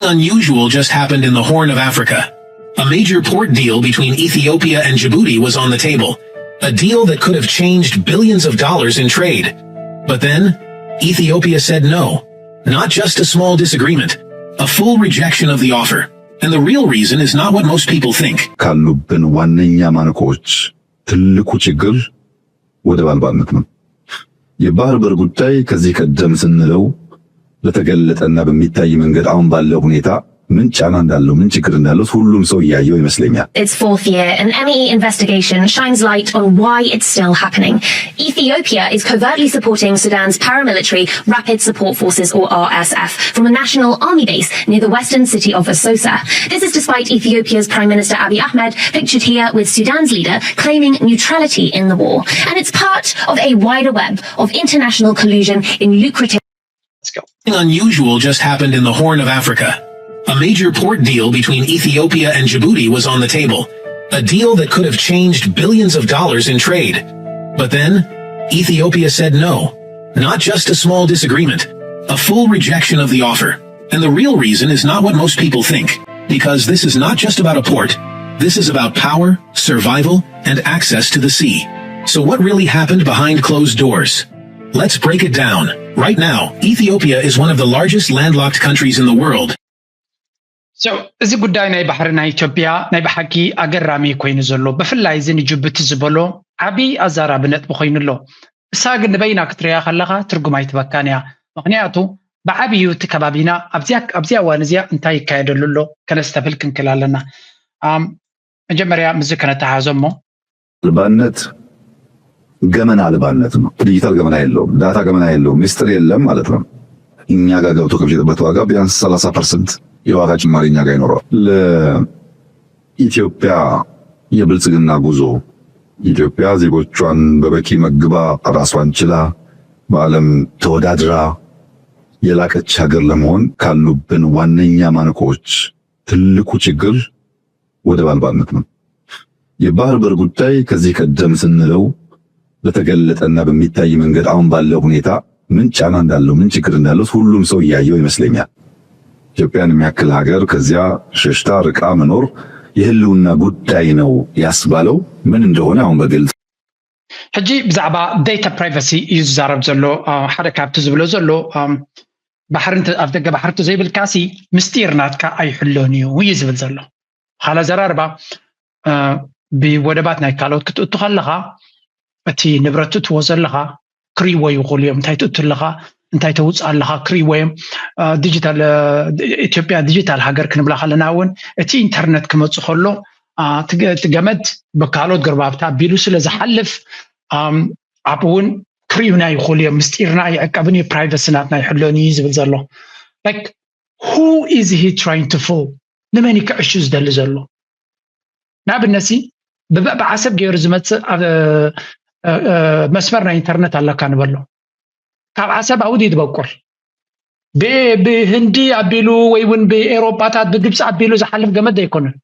Unusual just happened in the Horn of Africa. A major port deal between Ethiopia and Djibouti was on the table, a deal that could have changed billions of dollars in trade. But then, Ethiopia said no. Not just a small disagreement, a full rejection of the offer. And the real reason is not what most people think. ካሉብን ዋነኛ ማነቆዎች ትልቁ ችግር ወደብ አልባነት ነው። የባህር በር ጉዳይ ከዚህ ቀደም ስንለው በተገለጠና በሚታይ መንገድ አሁን ባለው ሁኔታ ምን ጫና እንዳለው፣ ምን ችግር እንዳለው ሁሉም ሰው እያየው ይመስለኛል። Its fourth year, an M E E investigation shines light on why it's still happening. Ethiopia is covertly supporting Sudan's paramilitary Rapid Support Forces, or R S F, from a national army base near the western city of Asosa. This is despite Ethiopia's Prime Minister Abiy Ahmed, pictured here with Sudan's leader, claiming neutrality in the war. And it's part of a wider web of international collusion in lucrative Something unusual just happened in the Horn of Africa. A major port deal between Ethiopia and Djibouti was on the table, a deal that could have changed billions of dollars in trade. But then, Ethiopia said no. Not just a small disagreement, a full rejection of the offer. And the real reason is not what most people think, because this is not just about a port. This is about power, survival, and access to the sea. So, what really happened behind closed doors? Let's break it down. Right now, Ethiopia is one of the largest landlocked countries in the world. So እዚ ጉዳይ ናይ ባሕሪ ናይ ኢትዮጵያ ናይ ብሓቂ ኣገራሚ ኮይኑ ዘሎ፣ ብፍላይ እዚ ንጅቡቲ ዝበሎ ዓብዪ ኣዛራቢ ነጥቢ ኮይኑ ኣሎ። እሳ ግን ንበይና ክትሪያ ከለኻ ትርጉም ኣይትበካን እያ። ምክንያቱ ብዓብዩ እቲ ከባቢና ኣብዚያ ኣብዚያ እዋን እዚያ እንታይ ይካየደሉ ኣሎ ከነስተብል ክንክል ኣለና። ኣም፣ መጀመርያ ምስዚ ከነተሓዞ እሞ አልባነት ገመና አልባነት ነው። ዲጂታል ገመና የለውም፣ ዳታ ገመና የለውም፣ ሚስጥር የለም ማለት ነው። እኛ ጋር ገብቶ ከሚሸጥበት ዋጋ ቢያንስ ሰላሳ ፐርሰንት የዋጋ ጭማሪ እኛ ጋር ይኖረዋል። ለኢትዮጵያ የብልጽግና ጉዞ ኢትዮጵያ ዜጎቿን በበቂ መግባ ራሷን ችላ በዓለም ተወዳድራ የላቀች ሀገር ለመሆን ካሉብን ዋነኛ ማነቆዎች ትልቁ ችግር ወደብ አልባነት ነው። የባህር በር ጉዳይ ከዚህ ቀደም ስንለው በተገለጠና በሚታይ መንገድ አሁን ባለው ሁኔታ ምን ጫና እንዳለው ምን ችግር እንዳለው ሁሉም ሰው እያየው ይመስለኛል። ኢትዮጵያን የሚያክል ሀገር ከዚያ ሸሽታ ርቃ መኖር የህልውና ጉዳይ ነው ያስባለው ምን እንደሆነ አሁን በግልጽ ሕጂ ብዛዕባ data privacy እዩ ዝዛረብ ዘሎ። ሓደ ካብቲ ዝብሎ ዘሎ ባሕሪ ኣብ ደገ ባሕሪ ዘይብልካሲ ምስጢር ናትካ ኣይሕሎን እዩ እዩ ዝብል ዘሎ። ካላ ዘራርባ ብወደባት ናይ ካልኦት ክትእቱ ከለኻ እቲ ንብረት ትእትዎ ዘለኻ ክርእይዎ ይኽእሉ እዮም። እንታይ ትእቱ ኣለኻ፣ እንታይ ተውፅእ ኣለኻ ክርእይዎ እዮም። ዲጂታል ኢትዮጵያ ዲጂታል ሃገር ክንብላ ከለና እውን እቲ ኢንተርነት ክመፁ ከሎ እቲ ገመድ ብካልኦት ገርባብታ ኣቢሉ ስለ ዝሓልፍ ኣብኡ እውን ክርእዩና ይኽእሉ እዮም። ምስጢርና ይዕቀብን እዩ፣ ፕራይቨሲ ናትና ይሕሎን እዩ ዝብል ዘሎ። Like, who is he trying to fool? ንመን እዩ ክዕሹ ዝደሊ ዘሎ? ንኣብነት ሲ ብዓሰብ ገይሩ ዝመፅእ መስመር ናይ ኢንተርነት ኣለካ ንበሎ። ካብ ዓሰብ ኣብኡ ድዩ ዝበቁል? ብህንዲ ኣቢሉ ወይ እውን ብኤሮጳታት ብግብፂ ኣቢሉ ዝሓልፍ ገመድ ኣይኮነን።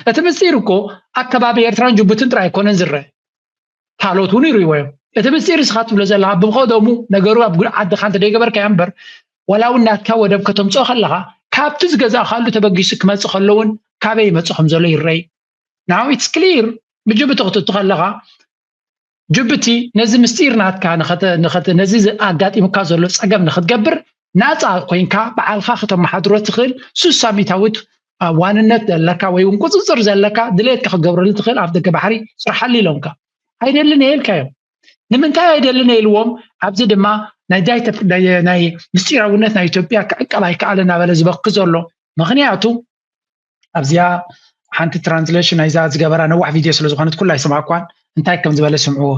እቲ ምስጢር እኮ ኣብ ከባቢ ኤርትራን ጅቡትን ጥራይ ኣይኮነን ዝረአ፣ ካልኦት እውን ይርእይዎ እዮም። እቲ ምስጢር እስኻ ትብሎ ዘለኻ ብቐደሙ ነገሩ ኣብ ዓድኻ እንተደይገበርካዮ እምበር፣ ዋላ እውን ናትካ ወደብ ከተምፅኦ ከለኻ ካብቲ ዝገዛእካሉ ተበጊሱ ክመፅእ ከሎ እውን ካበይ ይመፅእ ከም ዘሎ ይረይ። Now it's clear። ብጅቡቲ ክትእቱ ከለኻ ጅቡቲ ነዚ ምስጢር ናትካ ነዚ ኣጋጢሙካ ዘሎ ፀገም ንክትገብር ናፃ ኮይንካ ባዕልካ ከተመሓድሮ ትኽእል ስሳ ሚታዊት ዋንነት ዘለካ ወይ እውን ቁፅፅር ዘለካ ድሌትካ ክትገብረሉ ትኽእል ኣብ ደገ ባሕሪ ስርሓሉ ኢሎምካ። ኣይደልን እየ ኢልካዮም። ንምንታይ ኣይደልን እየ ኢልዎም? ኣብዚ ድማ ናይ ምስጢራውነት ናይ ኢትዮጵያ ክዕቀብ ኣይከኣለ እናበለ ዝበኪ ዘሎ። ምክንያቱ ኣብዚኣ ሓንቲ ትራንስሌሽን ናይዛ ዝገበራ ነዋሕ ቪድዮ ስለ ዝኾነት ኩላ ኣይሰማዕኳን። እንታይ ከም ዝበለ ስምዕዎ።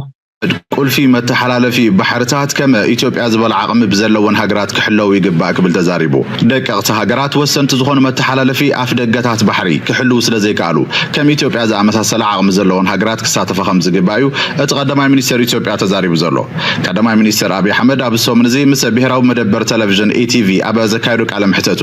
ቁልፊ መተሓላለፊ ባሕርታት ከም ኢትዮጵያ ዝበሉ ዓቕሚ ብዘለወን ሃገራት ክሕለዉ ይግባእ ክብል ተዛሪቡ። ደቀቕቲ ሃገራት ወሰንቲ ዝኾኑ መተሓላለፊ ኣፍ ደገታት ባሕሪ ክሕልዉ ስለ ዘይከኣሉ ከም ኢትዮጵያ ዝኣመሳሰለ ዓቕሚ ዘለወን ሃገራት ክሳተፋ ከም ዝግባእ እዩ እቲ ቀዳማይ ሚኒስተር ኢትዮጵያ ተዛሪቡ ዘሎ። ቀዳማይ ሚኒስተር ኣብይ ኣሕመድ ኣብዚ ሰሙን እዚ ምስ ብሄራዊ መደበር ቴሌቪዥን ኢቲቪ ኣብ ዘካየዶ ቃለ መሕተቱ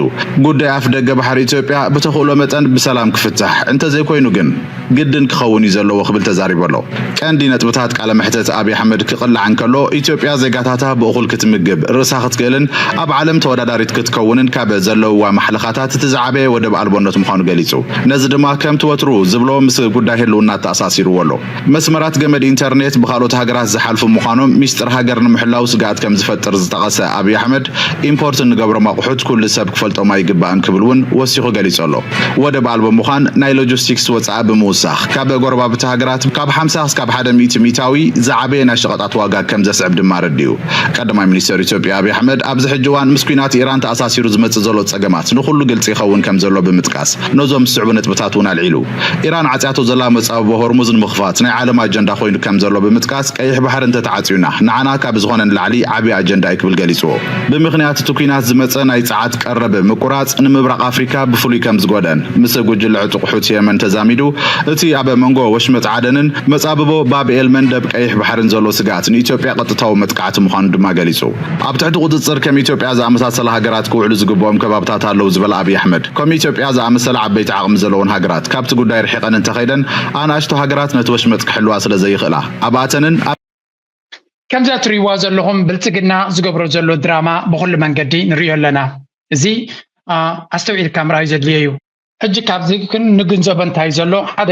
ጉዳይ ኣፍ ደገ ባሕሪ ኢትዮጵያ ብተኽእሎ መጠን ብሰላም ክፍታሕ እንተዘይኮይኑ ግን ግድን ክኸውን እዩ ዘለዎ ክብል ተዛሪቡ ኣሎ። ቀንዲ ነጥብታት ቃለ መሕተት እቲ ኣብይ ኣሕመድ ክቕላዕ እንከሎ፣ ኢትዮጵያ ዜጋታታ ብእኹል ክትምግብ፣ ርእሳ ክትክእልን ኣብ ዓለም ተወዳዳሪት ክትከውንን ካብ ዘለውዋ ማሕለኻታት እቲ ዝዓበየ ወደብ ኣልቦነት ምዃኑ ገሊጹ። ነዚ ድማ ከምቲ ወትሩ ዝብሎ ምስ ጉዳይ ህልውና ተኣሳሲርዎ ኣሎ። መስመራት ገመድ ኢንተርኔት ብኻልኦት ሃገራት ዝሓልፉ ምዃኖም፣ ሚስጥር ሃገር ንምሕላው ስግኣት ከም ዝፈጥር ዝጠቐሰ ኣብይ ኣሕመድ፣ ኢምፖርት እንገብሮም ኣቑሑት ኩሉ ሰብ ክፈልጦም ኣይግባእን ክብል እውን ወሲኹ ገሊጹ ኣሎ። ወደብ ኣልቦ ምዃን ናይ ሎጂስቲክስ ወጻኢ ብምውሳኽ፣ ካብ ጎረባብቲ ሃገራት ካብ ሓምሳ እስካብ ሓደ ሚእቲ ሚእታዊ ዝዓበየ ናይ ሸቐጣት ዋጋ ከም ዘስዕብ ድማ ኣረዲኡ። ቀዳማይ ሚኒስተር ኢትዮጵያ ኣብይ ኣሕመድ፣ ኣብዚ ሕጂ እዋን ምስ ኲናት ኢራን ተኣሳሲሩ ዝመጽእ ዘሎ ጸገማት ንኹሉ ግልጺ ይኸውን ከም ዘሎ ብምጥቃስ፣ ነዞም ዝስዕቡ ነጥብታት እውን ኣልዒሉ። ኢራን ዓጽያቶ ዘላ መጻብቦ ሆርሙዝ ንምኽፋት ናይ ዓለም ኣጀንዳ ኮይኑ ከም ዘሎ ብምጥቃስ፣ ቀይሕ ባሕሪ እንተተዓጽዩና ንዓና ካብ ዝኾነ ንላዕሊ ዓቢ ኣጀንዳ እዩ ክብል ገሊጽዎ። ብምኽንያት እቲ ኲናት ዝመጸ ናይ ጸዓት ቀረብ ምቁራጽ ንምብራቕ ኣፍሪካ ብፍሉይ ከም ዝጎድኣን፣ ምስ ጉጅለ ዕጡቕ ሑቲ የመን ተዛሚዱ እቲ ኣብ መንጎ ወሽመጥ ዓደንን መጻብቦ ባብ ኤል መንደብ ቀይሕ ባሕርን ዘሎ ስግኣት ንኢትዮጵያ ቀጥታዊ መጥቃዕቲ ምዃኑ ድማ ገሊጹ። ኣብ ትሕቲ ቁጽጽር ከም ኢትዮጵያ ዝኣመሳሰላ ሃገራት ክውዕሉ ዝግብኦም ከባብታት ኣለዉ ዝበለ ኣብይ ኣሕመድ፣ ከም ኢትዮጵያ ዝኣመሰላ ዓበይቲ ዓቕሚ ዘለወን ሃገራት ካብቲ ጉዳይ ርሒቐን እንተኸይደን፣ ኣናእሽቱ ሃገራት ነቲ ወሽመጥ ክሕልዋ ስለ ዘይኽእላ፣ ኣብኣተንን ኣብ ከምዛ ትርእይዋ ዘለኹም ብልጽግና ዝገብሮ ዘሎ ድራማ ብኹሉ መንገዲ ንርእዮ ኣለና። እዚ ኣስተውዒልካ ምርኣይ ዘድልዮ እዩ። ሕጂ ካብዚ ክንግንዘቦ እንታይ ዘሎ፣ ሓደ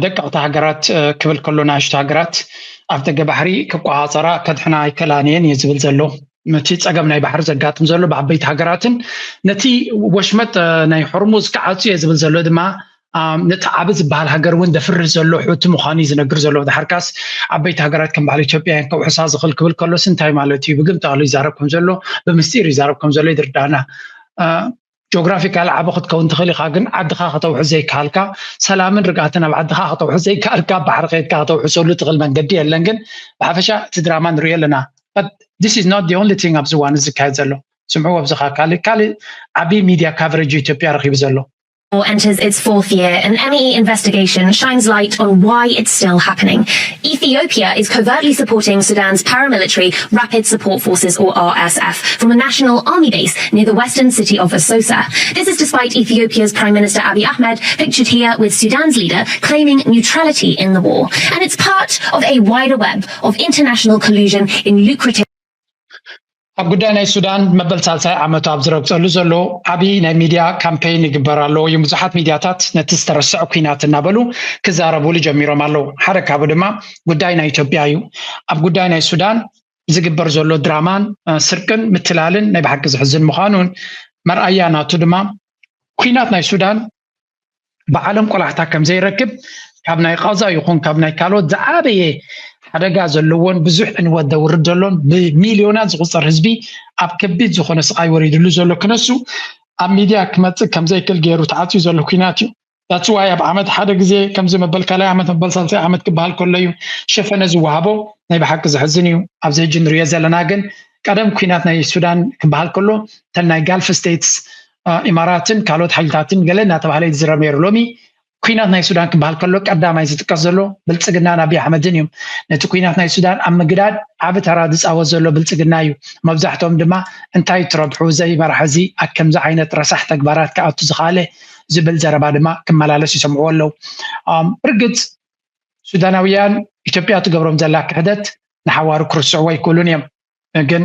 ደቀቕቲ ሃገራት ክብል ከሎ፣ ንኣሽቱ ሃገራት ኣፍደገ ባሕሪ ክቆጻጸራ ከድሕና ኣይከላን እየን እየ ዝብል ዘሎ። ነቲ ጸገም ናይ ባሕሪ ዘጋጥም ዘሎ ብዓበይቲ ሃገራትን ነቲ ወሽመጥ ናይ ሆርሙዝ ክዓጹ እየ ዝብል ዘሎ ድማ ነቲ ዓቢ ዝበሃል ሃገር እውን ደፍርህ ዘሎ ሑቲ ምዃኑ እዩ ዝነግር ዘሎ። ድሓርካስ ዓበይቲ ሃገራት ከም በዓል ኢትዮጵያ እየን ከውሕሳ ዝኽእል ክብል ከሎስ እንታይ ማለት እዩ? ብግምጣሉ ይዛረብ ከም ዘሎ፣ ብምስጢር ይዛረብ ከም ዘሎ ይድርዳና። ጆግራፊካል ዓቢ ክትከውን ትኽእል ኢኻ፣ ግን ዓድኻ ከተውሕስ ዘይከኣልካ፣ ሰላምን ርግኣትን ኣብ ዓድኻ ከተውሕስ ዘይከኣልካ፣ ባሕሪ ከይድካ ከተውሕሰሉ ትኽእል መንገዲ የለን። ግን ብሓፈሻ እቲ ድራማ ንሪኦ ኣለና። This is not the only thing ኣብዚ እዋን እዚ ዝካየድ ዘሎ። ስምዕዎ፣ ኣብዚኻ ካልእ ካልእ ዓቢ ሚድያ ካቨሬጅ ኢትዮጵያ ረኺቡ ዘሎ። Enters its fourth year, an M E E investigation shines light on why it's still happening. Ethiopia is covertly supporting Sudan's paramilitary Rapid Support Forces, or R S F, from a national army base near the western city of Asosa. This is despite Ethiopia's Prime Minister Abiy Ahmed, pictured here with Sudan's leader, claiming neutrality in the war. And it's part of a wider web of international collusion in lucrative ኣብ ጉዳይ ናይ ሱዳን መበል ሳልሳይ ዓመቱ ኣብ ዝረግጸሉ ዘሎ ዓቢ ናይ ሚድያ ካምፔይን ይግበር ኣሎ እዩ። ብዙሓት ሚድያታት ነቲ ዝተረስዐ ኲናት እናበሉ ክዛረብሉ ጀሚሮም ኣለዉ። ሓደ ካብኡ ድማ ጉዳይ ናይ ኢትዮጵያ እዩ። ኣብ ጉዳይ ናይ ሱዳን ዝግበር ዘሎ ድራማን ስርቅን ምትላልን ናይ ብሓቂ ዝሕዝን ምዃኑን መርኣያ ናቱ ድማ ኲናት ናይ ሱዳን ብዓለም ቆላሕታ ከም ዘይረክብ ካብ ናይ ቓዛ ይኹን ካብ ናይ ካልኦት ዝዓበየ ሓደጋ ዘለዎን ብዙሕ ዕንወት ዘውርድ ዘሎን ብሚልዮናት ዝቑጸር ህዝቢ ኣብ ከቢድ ዝኾነ ስቓይ ወሪድሉ ዘሎ ክነሱ ኣብ ሚድያ ክመጽእ ከም ዘይክእል ገይሩ ተዓጽዩ ዘሎ ኲናት እዩ። That's why ኣብ ዓመት ሓደ ግዜ ከምዚ መበል ካልኣይ ዓመት መበል ሳልሳይ ዓመት ክበሃል ከሎ እዩ ሸፈነ ዝወሃቦ። ናይ ብሓቂ ዘሕዝን እዩ። ኣብዚ ሕጂ ንሪኦ ዘለና ግን ቀደም ኲናት ናይ ሱዳን ክበሃል ከሎ እተን ናይ ጋልፍ ስቴትስ ኢማራትን ካልኦት ሓይልታትን ገለ እናተባህለ እዩ ዝዝረብ ነይሩ። ሎሚ ኲናት ናይ ሱዳን ክበሃል ከሎ ቀዳማይ ዝጥቀስ ዘሎ ብልፅግናን ኣብይ ኣሕመድን እዮም። ነቲ ኲናት ናይ ሱዳን ኣብ ምግዳድ ዓቢ ተራ ዝፃወት ዘሎ ብልፅግና እዩ። መብዛሕትኦም ድማ እንታይ ትረብሑ ዘይመራሕ እዚ ኣብ ከምዚ ዓይነት ረሳሕ ተግባራት ክኣቱ ዝኸኣለ ዝብል ዘረባ ድማ ክመላለሱ ይሰምዕዎ ኣለዉ። ብርግፅ ሱዳናውያን ኢትዮጵያ ትገብሮም ዘላ ክሕደት ንሓዋሩ ክርስዕዎ ኣይክእሉን እዮም። ግን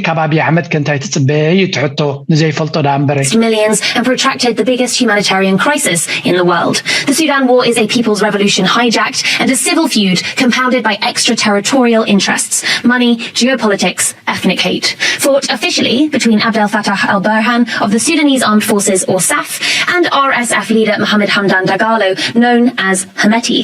ካብ ኣብይ ኣሕመድ ከ እንታይ ትፅበ እዩ እቲ ሕቶ ንዘይፈልጦ ደኣ እምበረ። Millions and protracted the biggest humanitarian crisis in the world. The Sudan war is a people's revolution hijacked and a civil feud compounded by extraterritorial interests, money, geopolitics, ethnic hate. Fought officially between Abdel Fattah al-Burhan of the Sudanese Armed Forces, or SAF, and R S F leader Mohamed Hamdan Dagalo, known as Hemeti.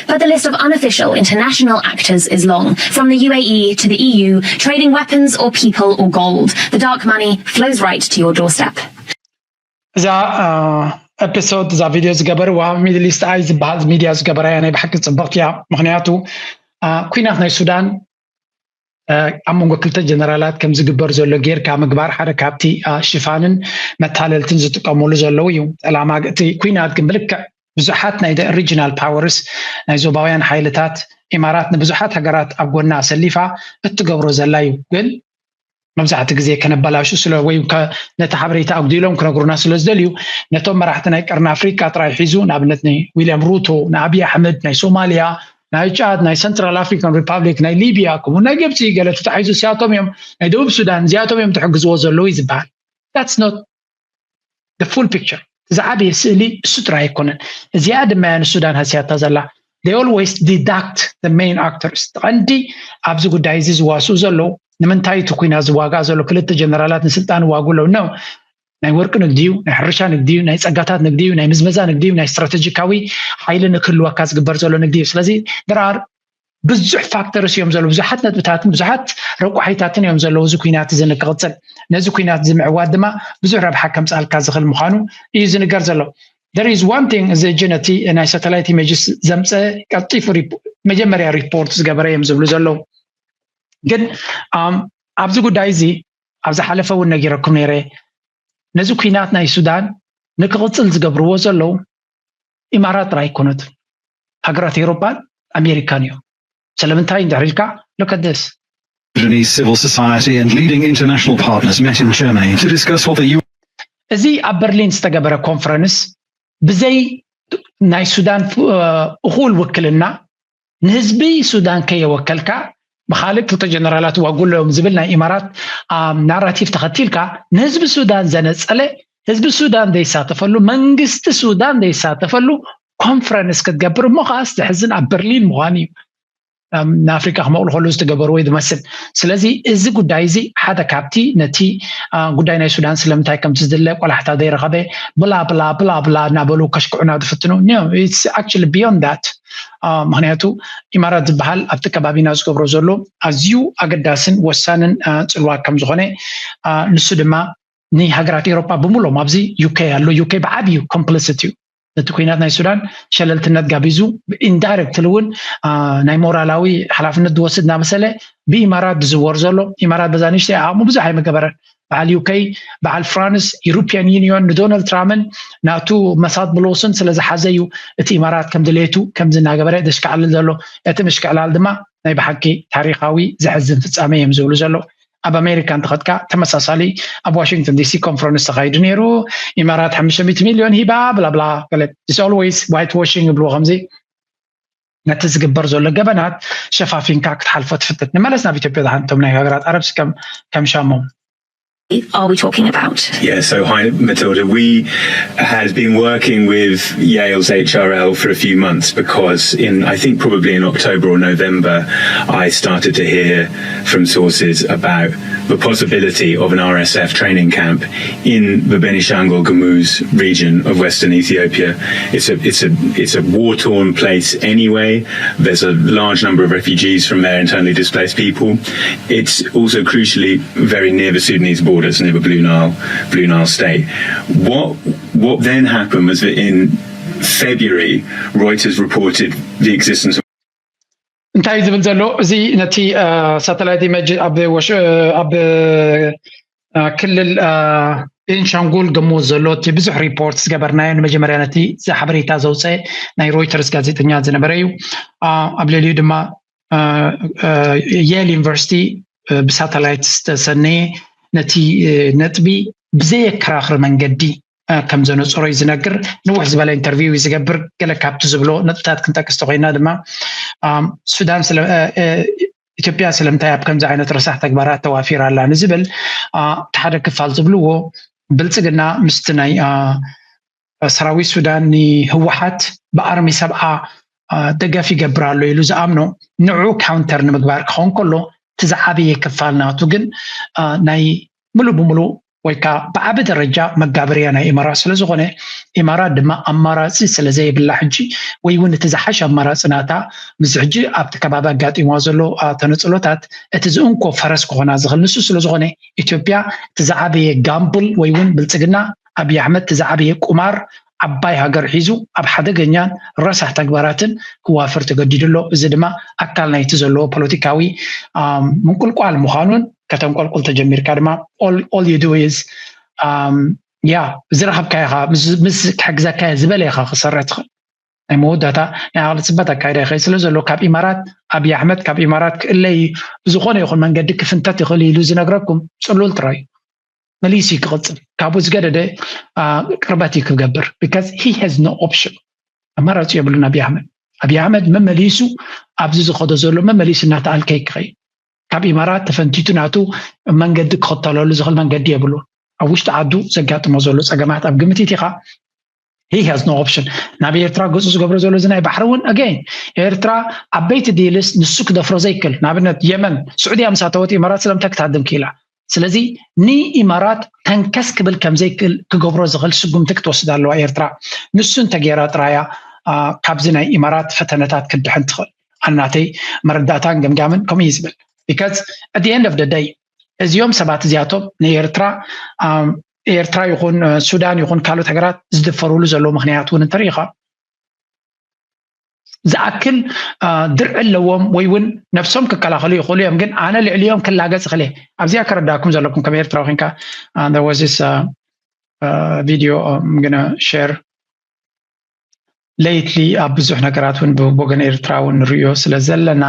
But the list of unofficial international actors is long. From the U A E to the E U, trading weapons or people or gold, the dark money flows right to your doorstep. እዛ ኤፒሶድ እዛ ቪድዮ ዝገበርዋ ሚድል ኢስት ኣይ ዝበሃል ሚድያ ዝገበራ እያ። ናይ ብሓቂ ፅብቕቲ እያ። ምክንያቱ ኩናት ናይ ሱዳን ኣብ መንጎ ክልተ ጀነራላት ከም ዝግበር ዘሎ ጌርካ ምግባር ሓደ ካብቲ ሽፋንን መታለልትን ዝጥቀሙሉ ዘለዉ እዩ። ዕላማ እቲ ኩናት ግን ብልክዕ ብዙሓት ናይ ሪጂናል ፓወርስ ናይ ዞባውያን ሓይልታት ኢማራት ንብዙሓት ሃገራት ኣብ ጎና ኣሰሊፋ እትገብሮ ዘላ እዩ። ግን መብዛሕቲ ግዜ ከነበላሹ ስለ ወይ ነቲ ሓበሬታ ኣጉዲሎም ክነግሩና ስለ ዝደልዩ ነቶም መራሕቲ ናይ ቀርኒ ኣፍሪቃ ጥራይ ሒዙ ንኣብነት ንዊልያም ሩቶ ንኣብይ ኣሕመድ ናይ ሶማልያ ናይ ጫድ፣ ናይ ሰንትራል ኣፍሪካን ሪፓብሊክ፣ ናይ ሊቢያ፣ ከምኡ ናይ ግብፂ ገለ ተታሒዙ እዚኣቶም እዮም፣ ናይ ደቡብ ሱዳን እዚኣቶም እዮም ትሕግዝዎ ዘለዉ እዩ ዝበሃል። That's not the full picture። ዝዓበየ ስእሊ እሱ ጥራይ ኣይኮነን። እዚኣ ድማ እያ ንሱዳን ሃስያታ ዘላ። They always deduct the main actors። ቀንዲ ኣብዚ ጉዳይ እዚ ዝዋስኡ ዘለዉ ንምንታይ እቲ ኩናት ዝዋጋእ ዘሎ? ክልተ ጀነራላት ንስልጣን ይዋግኡ ኣለዉ ነው። ናይ ወርቂ ንግዲ እዩ፣ ናይ ሕርሻ ንግዲ እዩ፣ ናይ ጸጋታት ንግዲ እዩ፣ ናይ ምዝመዛ ንግዲ እዩ፣ ናይ ስትራቴጂካዊ ሓይሊ ንክህልወካ ዝግበር ዘሎ ንግዲ እዩ። ስለዚ there are ብዙሕ ፋክተርስ እዮም ዘለዉ፣ ብዙሓት ነጥብታትን ብዙሓት ረቋሒታትን እዮም ዘለዉ እዚ ኩናት እዚ ንክቕጽል። ነዚ ኩናት እዚ ምዕዋት ድማ ብዙሕ ረብሓ ከምጽኣልካ ዝኽእል ምዃኑ እዩ ዝንገር ዘሎ። There is one thing፣ እዚ ሕጂ ነቲ ናይ ሳተላይት ኢሜጅስ ዘምፀ ቀልጢፉ ሪፖ- መጀመርያ ሪፖርት ዝገበረ እዮም ዝብሉ ዘለዉ። ግን ኣም፣ ኣብዚ ጉዳይ እዚ ኣብ ዝሓለፈ እውን ነጊረኩም ነይረ። ነዚ ኩናት ናይ ሱዳን ንክቕፅል ዝገብርዎ ዘለዉ ኢማራት ጥራይ ኣይኮነትን፣ ሃገራት ኤውሮጳን ኣሜሪካን እዮም። ስለምንታይ እንድሕር ኢልካ፣ look at this። Sudanese civil society and leading international partners met in Germany to discuss what the U እዚ ኣብ በርሊን ዝተገበረ ኮንፈረንስ ብዘይ ናይ ሱዳን ፍ- እ፣ እኹል ውክልና ንህዝቢ ሱዳን ከየወከልካ ብካልእ ክልተ ጀነራላት ዋጉ ኣለዎም ዝብል ናይ ኢማራት ኣም፣ ናራቲቭ ተኸቲልካ ንህዝቢ ሱዳን ዘነጸለ፣ ህዝቢ ሱዳን ዘይሳተፈሉ፣ መንግስቲ ሱዳን ዘይሳተፈሉ ኮንፈረንስ ክትገብር እሞ ከዓስ ዘሕዝን ኣብ በርሊን ምዃኑ እዩ። ኣም፣ ንኣፍሪቃ ክመቕሉ ከለዉ ዝተገበርዎ እዩ ዝመስል። ስለዚ እዚ ጉዳይ እዚ ሓደ ካብቲ ነቲ አ፣ ጉዳይ ናይ ሱዳን ስለምንታይ ከምቲ ዝድለ ቆላሕታ ዘይረኸበ ብላ ብላ ብላ ብላ እናበሉ ከሽክዑና ዝፍትኑ፣ no, it's actually beyond that። አ፣ ምክንያቱ ኢማራት ዝበሃል ኣብቲ ከባቢና ዝገብሮ ዘሎ ኣዝዩ ኣገዳስን ወሳንን አ፣ ጽልዋ ከም ዝኾነ፣ አ፣ ንሱ ድማ ንሃገራት ኤውሮጳ ብምሎም ኣብዚ ዩኬ ኣሎ። ዩኬ ብዓብዩ ኮምፕሊሲት እዩ። ነቲ ኩናት ናይ ሱዳን ሸለልትነት ጋቢዙ ኢንዳይረክትሊ እውን አ፣ ናይ ሞራላዊ ሓላፍነት ዝወስድ እናመሰለ ብኢማራት ዝዝወር ዘሎ። ኢማራት በዛ ንእሽተይ ዓቕሙ ብዙሕ ኣይመገበረን። በዓል ዩኬ፣ በዓል ፍራንስ፣ ዩሮፒያን ዩኒዮን ንዶናልድ ትራምፕን ናቱ መሳት ብሎስን ስለ ዝሓዘ እዩ እቲ ኢማራት ከም ድሌቱ ከምዚ እናገበረ ዘሽካዕልል ዘሎ። እቲ ምሽክዕላል ድማ ናይ ብሓቂ ታሪኻዊ ዘሕዝን ፍጻሜ እዮም ዝብሉ ዘለዉ። ኣብ ኣሜሪካ እንተኸድካ ተመሳሳሊ ኣብ ዋሽንግተን ዲሲ ኮንፈረንስ ተኻይዱ ነይሩ። ኢማራት ሓሙሽተ ሚእቲ ሚልዮን ሂባ ብላብላ ገለ። It's always white washing ይብልዎ ከምዚ። ነቲ ዝግበር ዘሎ ገበናት ሸፋፊንካ ክትሓልፎ ትፍትት። ንመለስ ናብ ኢትዮጵያ ዝሓንቶም ናይ ሃገራት ዓረብስ ከም ከም ሻሞም Are we talking about? Yeah, so hi, Matilda. We had been working with Yale's H R L for a few months because, in I think probably in October or November, I started to hear from sources about the possibility of an R S F training camp in the Benishangul Gumuz region of western Ethiopia. It's a it's a it's a war-torn place anyway. There's a large number of refugees from there, internally displaced people. It's also crucially very near the Sudanese borders, near the Blue Nile, Blue Nile State. What what then happened was that in February, Reuters reported the existence of እንታይ ዝብል ዘሎ እዚ ነቲ ሳተላይት ኢሜጅ ኣብ ወሽ- ኣብ አ፣ ክልል አ፣ ቤንሻንጉል ግሙዝ ዘሎ እቲ ብዙሕ ሪፖርት ዝገበርናዮ ንመጀመርያ ነቲ እዚ ሓበሬታ ዘውፀ ናይ ሮይተርስ ጋዜጠኛ ዝነበረ እዩ። አ፣ ኣብ ልዕሊኡ ድማ አ፣ አ፣ የል ዩኒቨርሲቲ አ፣ ብሳተላይት ዝተሰነየ ነቲ አ፣ ነጥቢ ብዘየከራኽር መንገዲ አ፣ ከም ዘነፅሮ እዩ ዝነግር። ንውሕ ዝበለ ኢንተርቪው እዩ ዝገብር። ገለ ካብቲ ዝብሎ ነጥብታት ክንጠቅስ ተኮይና ድማ አ፣ ሱዳን ስለ አ፣ አ፣ ኢትዮጵያ ስለምንታይ ኣብ ከምዚ ዓይነት ረሳሕ ተግባራት ተዋፊራ ኣላ ንዝብል አ፣ እቲ ሓደ ክፋል ዝብልዎ ብልፅግና ምስቲ ናይ አ፣ ሰራዊት ሱዳን ንህወሓት ብኣርሚ ሰብዓ አ፣ ደገፍ ይገብር ኣሎ ኢሉ ዝኣምኖ ንዑ ካውንተር ንምግባር ክኸውን ከሎ እቲ ዝዓበየ ክፋል ናቱ ግን አ፣ ናይ ሙሉእ ብሙሉእ ወይ ከዓ ብዓቢ ደረጃ መጋበርያ ናይ ኢማራት ስለዝኾነ ኢማራት ድማ ኣማራፂ ስለዘይብላ ሕጂ ወይ እውን እቲ ዝሓሸ ኣማራፂ ናታ ምስ ሕጂ ኣብቲ ከባቢ ኣጋጢምዋ ዘሎ አ፣ ተነፅሎታት እቲ ዝእንኮ ፈረስ ክኾና ዝኽእል ንሱ ስለዝኾነ ኢትዮጵያ እቲ ዝዓበየ ጋምብል ወይ እውን ብልፅግና ኣብይ ኣሕመድ እቲ ዝዓበየ ቁማር ዓባይ ሃገር ሒዙ ኣብ ሓደገኛን ረሳሕ ተግባራትን ክዋፍር ተገዲዱ ኣሎ። እዚ ድማ ኣካል ናይቲ ዘለዎ ፖለቲካዊ አ፣ ምንቁልቋል ምዃኑን ከተንቆልቁል ተጀሚርካ ድማ all, all you do is ያ ዝረኸብካ ኢኻ ምስ ክሕግዘካ እየ ዝበለ ኢኻ ክሰረ ትኽእል ናይ መወዳእታ ናይ ዓቕሊ ፅበት ኣካይዳ ይኸይ ስለ ዘሎ ካብ ኢማራት ኣብይ ኣሕመድ ካብ ኢማራት ክእለይ ብዝኾነ ይኹን መንገዲ ክፍንተት ይኽእል ኢሉ ዝነግረኩም ፅሉል ጥራይ መሊሱ እዩ ክቕፅል ካብኡ ዝገደደ ቅርበት እዩ ክገብር because he has no option ኣማራፂ የብሉን ኣብይ ኣሕመድ ኣብይ ኣሕመድ መመሊሱ ኣብዚ ዝኸዶ ዘሎ መመሊሱ እናተኣልከ ይክኸይ ካብ ኢማራት ተፈንቲቱ ናቱ መንገዲ ክኽተለሉ ዝኽእል መንገዲ የብሉን። ኣብ ውሽጢ ዓዱ ዘጋጥሞ ዘሎ ፀገማት ኣብ ግምት ኢኻ። He has no option። ናብ ኤርትራ ገፁ ዝገብሮ ዘሎ እዚ ናይ ባሕሪ እውን ኣገይን ኤርትራ ዓበይቲ ዲልስ ንሱ ክደፍሮ ዘይክል ንኣብነት የመን ስዑድያ ምሳተወት ኢማራት ስለምንታይ ክትሃድም ክኢላ? ስለዚ ንኢማራት ተንከስ ክብል ከምዘይክእል ክገብሮ ዝኽእል ስጉምቲ ክትወስድ ኣለዋ ኤርትራ። ንሱ እንተገይራ ጥራያ ካብዚ ናይ ኢማራት ፈተነታት ክትድሕን ትኽእል። ኣናተይ መረዳእታን ገምጋምን ከምኡ እዩ ዝብል። Because at the end of the day እዚኦም ሰባት እዚኣቶም ንኤርትራ ኤርትራ ይኹን ሱዳን ይኹን ካልኦት ሃገራት ዝድፈሩሉ ዘለዉ ምኽንያት እውን እንተሪኢኻ ዝኣክል ድርዒ ኣለዎም ወይ እውን ነብሶም ክከላኸሉ ይኽእሉ እዮም። ግን ኣነ ልዕሊኦም ክላገፅ እኽእል እየ። ኣብዚኣ ከረዳእኩም ዘለኩም ከም ኤርትራዊ ኮንካ there was this video I'm gonna share lately ኣብ ብዙሕ ነገራት እውን ብወገን ኤርትራ እውን ንርእዮ ስለ ዘለና